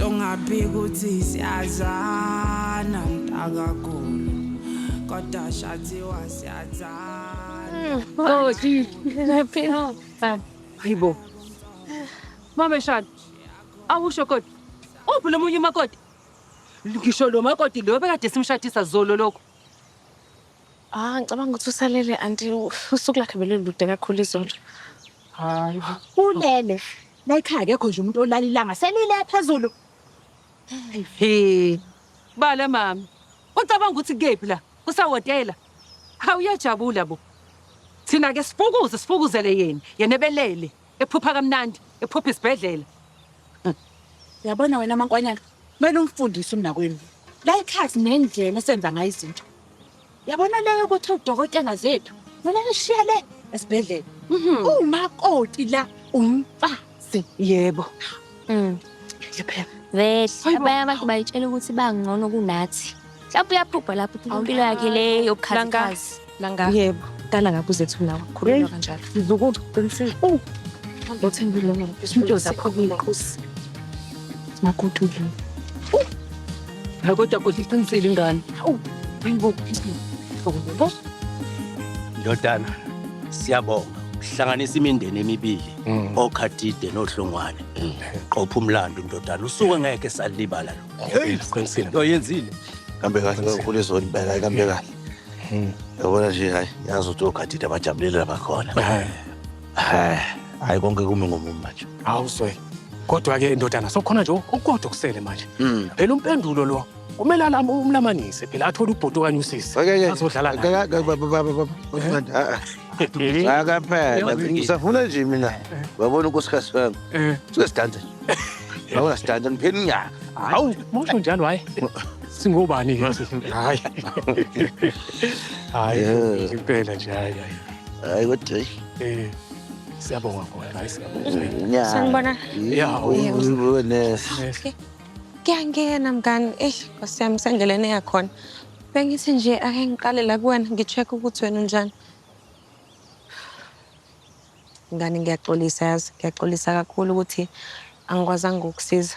Songaphika ukuthi siyazana mntakagolo, kodwa shathiwa siyathanda. Makoti. Hayibo. Mama Shana. Awusho kodwa. Uphi lo munye umakoti? Ngisho lo makoti lo bekade simshadisa zolo lokho. Ah, ngicabanga ukuthi usalele anti usuku lakhe belulude kakhulu izolo. Hayi. Ulele. La ekhaya akekho nje umuntu olala ilanga selile phezulu. He. Bala mama. Ucabanga ukuthi kephi la? Kusahhotela. Hawu uyajabula bo. Thina ke sifukuze sifukuzele yena. Yena ebelele, ephupha kamnandi, ephupha isibhedlela. Uyabona wena mankwanyana, kumele umfundise umnakwenu. La ekhaya sinendlela esenza ngayo izinto. Yabona leyo ukuthi udokotela zethu kumele nishiye le esibhedlela. Umakoti la umfazi. Yebo. Nje phela. Vele abanye abantu bayitshela ukuthi bangcono kunathi. Mhlawumbe uyaphupha lapho impilo yakhe le yobukhazikhazi. Langa. Yebo. Dala ngabe uzethu nawe khuluma kanjalo. Mzukulu, qinisile. Uthembile ngoba Into zakho kuyinkosi. Makoti udlule. Hayi kodwa kodwa iqinisile ingane. Hawu. Hayibo. Ndodana, siyabonga. Uhlanganisa imindeni emibili, oKhatide noHlongwane. Qopha umlando ndodana, usuke ngeke salibala lo. Hey, qinisile. Lo yenzile. Kambe kahle kakhulu izolo impela hayi kambe kahle. Yabona nje hayi yazi ukuthi okhatide abajabulile labakhona. Hayi hayi konke kumi ngomumo manje. Hawu Zweli. Kodwa-ke ndodana sokhona nje okukodwa kusele manje. Phela umpendulo lo kumele umlamanise phela athole ubhuti okanye usisi. Azodlala naye. Akaphela ngisafuna nje mina. Wabona unkosikazi wami. Suke sidanse nje. Yabona sidanse ngiphela unyaka. Hawu, mosho njalo hayi. Singobani ke? Hayi. Hayi, impela nje hayi hayi. Hayi kodwa hey. Siyabonga khona, hayi siyabonga. Unyaka. Sanibona. Ya, Ubonese. Kuyangena mngani. Eish, Nkosi yami sendleleni eyakhona. Bengithi nje ake ngiqale la kuwena ngi-check ukuthi wena unjani. Mngani ngiyaxolisa yazi, ngiyaxolisa kakhulu ukuthi angikwazanga ukukusiza.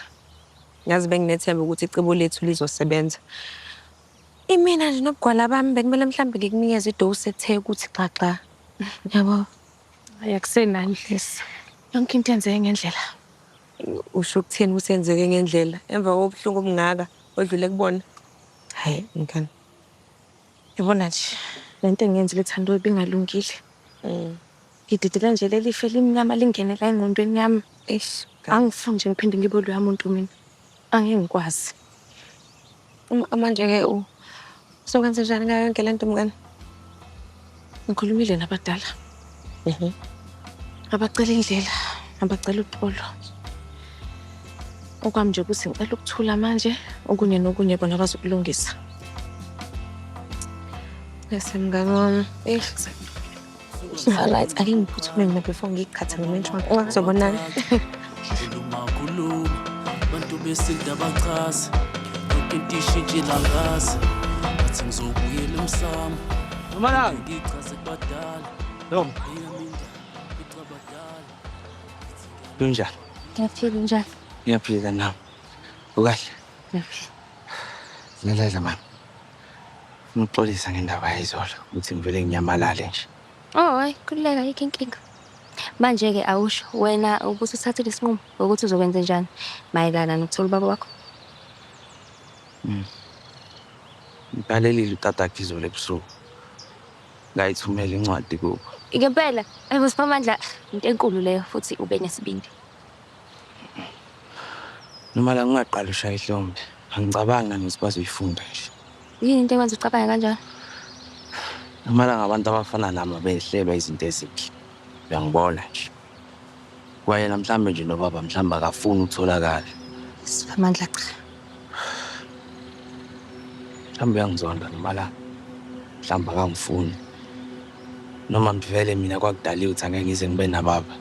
Yazi benginethemba ukuthi icebo lethu lizosebenza. Imina nje nobugwala bami bekumele mhlambe ngikunikeze idose ethe ukuthi xaxa. Yabo. Hayi akusenani Dlisa. Yonke into yenzeke ngendlela. Usho ukuthini ukuthi yenzeke ngendlela emva kobuhlungu obungaka odlule kubona? Hayi mngani. Yabona nje le nto engiyenzile Thando ibingalungile. Ngididela nje leli fe limnyama lingene la engqondweni yami. Eish. Angifuni nje ngiphinde ngibe loya muntu mina. Angeke ngikwazi. Manje-ke uzokwenza njani ngayo yonke le nto mngani? Ngikhulumile nabadala. Abacela indlela, abacela uxolo. Okwami nje ukuthi ngicela ukuthula manje, okunye nokunye bona bazokulungisa. Yes, mngani wami. Eish. Alright, ake ngiphuthume mina before ngikhathe ngomentshwana. Sobonana. Khuluma khuluma bantu besintu abachazi yonke into ishintshile angazi bathi ngizobuyela emsamo Nomalanga. ngichaze kubadala Noma. eyami indaba icabadala Kunjani? Ngiyaphila njani? Ngiyaphila nami. Ukahle? Ngiyaphila. Lalela mama. Ngixolisa ngendaba yayizolo ukuthi ngivele nginyamalale nje. Oh, hayi, khululeka ayikho inkinga. Manje-ke awusho wena ukuthi uthathile isinqumo ukuthi uzokwenza njani mayelana nokuthola ubaba wakho. Ngibhalelile utatakhe izolo ebusuku. Ngayithumela incwadi kubo. Ngempela, ayibo Siphamandla, into enkulu leyo futhi ube nesibindi. Noma la ngingaqala ushaya ihlombe. Angicabangi nanokuthi bazoyifunda nje. Yini into ekwenza ucabange kanjalo? Noma la ngabantu abafana nami abehlelwa izinto ezimbi. Uyangibona nje. Kwayena mhlambe nje nobaba mhlambe akafuni ukutholakala. Siphamandla cha. Mhlawumbe uyangizonda noma la. Mhlawumbe akangifuni. Noma vele mina kwakudaliwe ukuthi angeke ngize ngibe nababa.